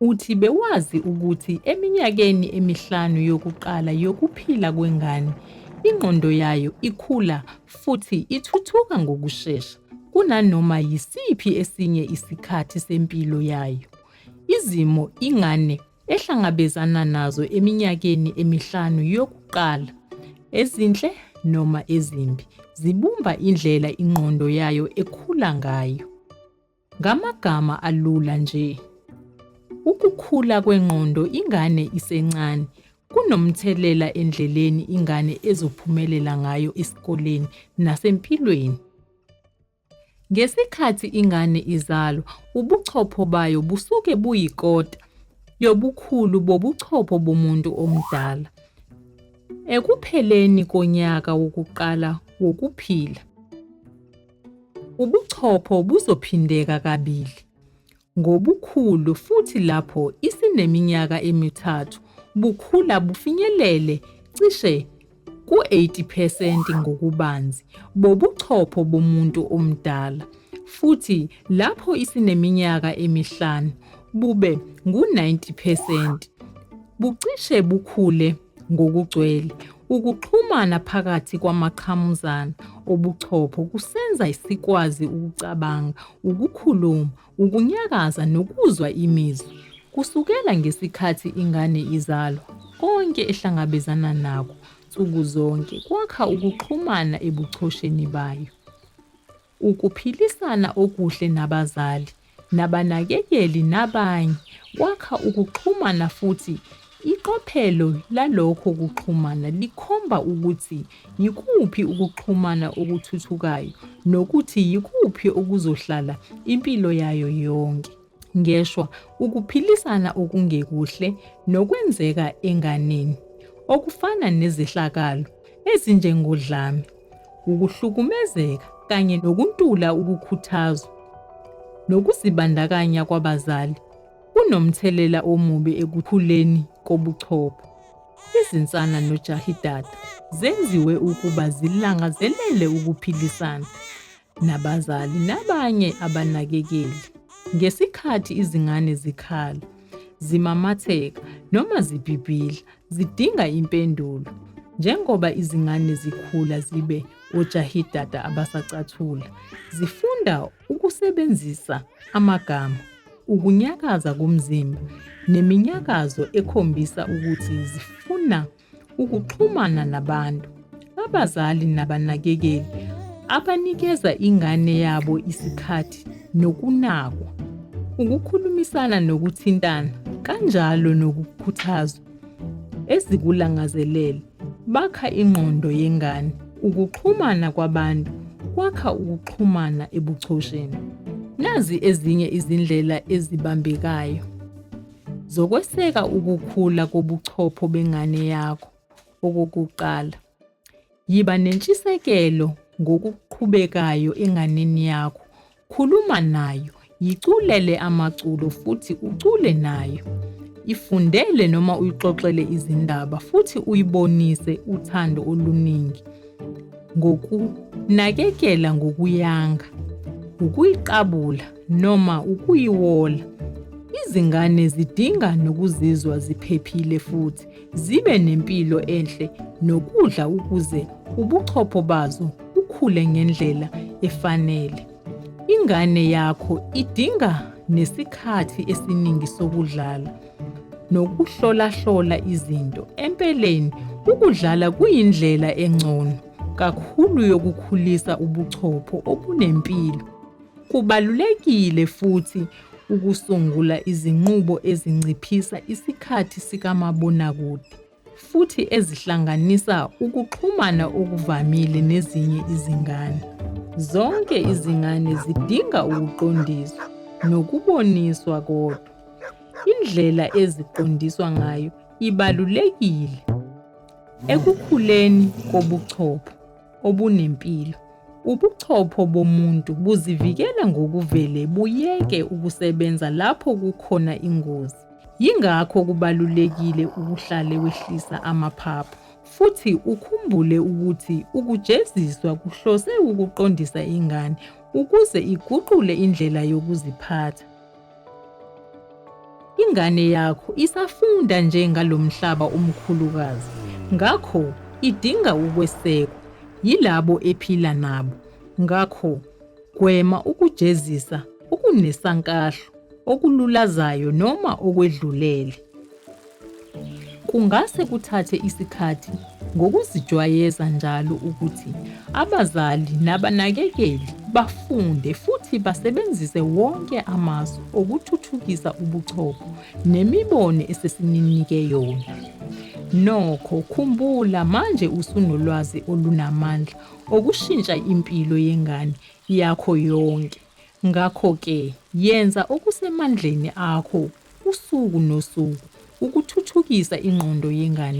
Uthi bewazi ukuthi eminyakeni emihlanu yokuqala yokuphila kwengane, ingqondo yayo ikhula futhi ithuthuka ngokushesha kunanoma yisiphi esinye isikhathi sempilo yayo. Izimo ingane ehlangabezana nazo eminyakeni emihlanu yokuqala, ezinhle noma ezimbi, zibumba indlela ingqondo yayo ekhula ngayo. Ngamagama alula nje, ukukhula kwengqondo ingane isencane kunomthelela endleleni ingane ezophumelela ngayo esikoleni nasempilweni. Ngesikhathi ingane izalwa, ubuchopho bayo busuke buyikota yobukhulu bobuchopho bomuntu omdala. Ekupheleni konyaka wokuqala wokuphila, Ubuchopho buzophindeka kabili ngobukhulu futhi lapho isineminyaka emithathu bukhula bufinyelele cishe ku-80 percent ngokubanzi bobuchopho bomuntu omdala futhi lapho isineminyaka emihlanu bube ngu-90 percent bucishe bukhule Ngokugcwele, ukuxhumana phakathi kwamaqhamuzana obuchopho kusenza sikwazi ukucabanga, ukukhuluma, ukunyakaza nokuzwa imizwa. Kusukela ngesikhathi ingane izalwa, konke ehlangabezana nako nsuku zonke kwakha ukuxhumana ebuchosheni bayo. Ukuphilisana okuhle nabazali, nabanakekeli nabanye kwakha ukuxhumana futhi iqophelo lalokho kuxhumana likhomba ukuthi yikuphi ukuxhumana okuthuthukayo nokuthi yikuphi okuzohlala impilo yayo yonke. Ngeshwa, ukuphilisana okungekuhle nokwenzeka enganeni, okufana nezehlakalo ezinjengodlame, ukuhlukumezeka kanye nokuntula ukukhuthazwa nokuzibandakanya kwabazali kunomthelela omubi ekukhuleni kobuchopho. Izinsana nojahidada zenziwe ukuba zilangazelele ukuphilisana nabazali nabanye abanakekeli. Ngesikhathi izingane zikhala, zimamatheka noma zibhibhidla, zidinga impendulo. Njengoba izingane zikhula zibe ojahidada abasacathula, zifunda ukusebenzisa amagama, ukunyakaza komzimba neminyakazo ekhombisa ukuthi zifuna ukuxhumana nabantu. Abazali nabanakekeli abanikeza ingane yabo isikhathi nokunakwa, ukukhulumisana nokuthintana kanjalo nokukhuthazwa ezikulangazelele bakha ingqondo yengane. Ukuxhumana kwabantu kwakha ukuxhumana ebuchosheni. Nazi ezinye izindlela ezibambekayo zokweseka ukukhula kobuchopho bengane yakho. Okokuqala, yiba nentshisekelo ngokuqhubekayo enganeni yakho. Khuluma nayo, yiculele amaculo futhi ucule nayo. Ifundele noma uyixoxele izindaba futhi uyibonise uthando oluningi ngokunakekela ngokuyanga, ukuyiqabula noma ukuyiwola. Izingane zidinga nokuzizwa ziphephile futhi zibe nempilo enhle nokudla ukuze ubuchopho bazo bukhule ngendlela efanele. Ingane yakho idinga nesikhathi esiningi sokudlala nokuhlolahlola izinto. Empeleni, ukudlala kuyindlela engcono kakhulu yokukhulisa ubuchopho obunempilo. Kubalulekile futhi ukusungula izinqubo ezinciphisa isikhathi sikamabonakude futhi ezihlanganisa ukuxhumana okuvamile nezinye izingane. Zonke izingane zidinga ukuqondiswa nokuboniswa kodwa indlela eziqondiswa ngayo ibalulekile ekukhuleni kobuchopho obunempilo. Ubuchopho bomuntu buzivikela ngokuvele buyeke ukusebenza lapho kukhona ingozi. Yingakho kubalulekile ukuhlale wehlisa amaphaphu futhi ukhumbule ukuthi ukujeziswa kuhlose ukuqondisa ingane ukuze iguqule indlela yokuziphatha. Ingane yakho isafunda nje ngalo mhlaba omkhulukazi, ngakho idinga ukwesekwa yilabo ephila nabo. Ngakho, gwema ukujezisa okunesankahlu, okululazayo noma okwedlulele. Kungase kuthathe isikhathi ngokuzijwayeza njalo ukuthi abazali nabanakekeli bafunde futhi basebenzise wonke amasu okuthuthukisa ubuchopho nemibono esesininike yona. Nokho, khumbula manje usunolwazi olunamandla okushintsha impilo yengane yakho yonke. Ngakho-ke, yenza okusemandleni akho usuku nosuku ukuthuthukisa ingqondo yengane.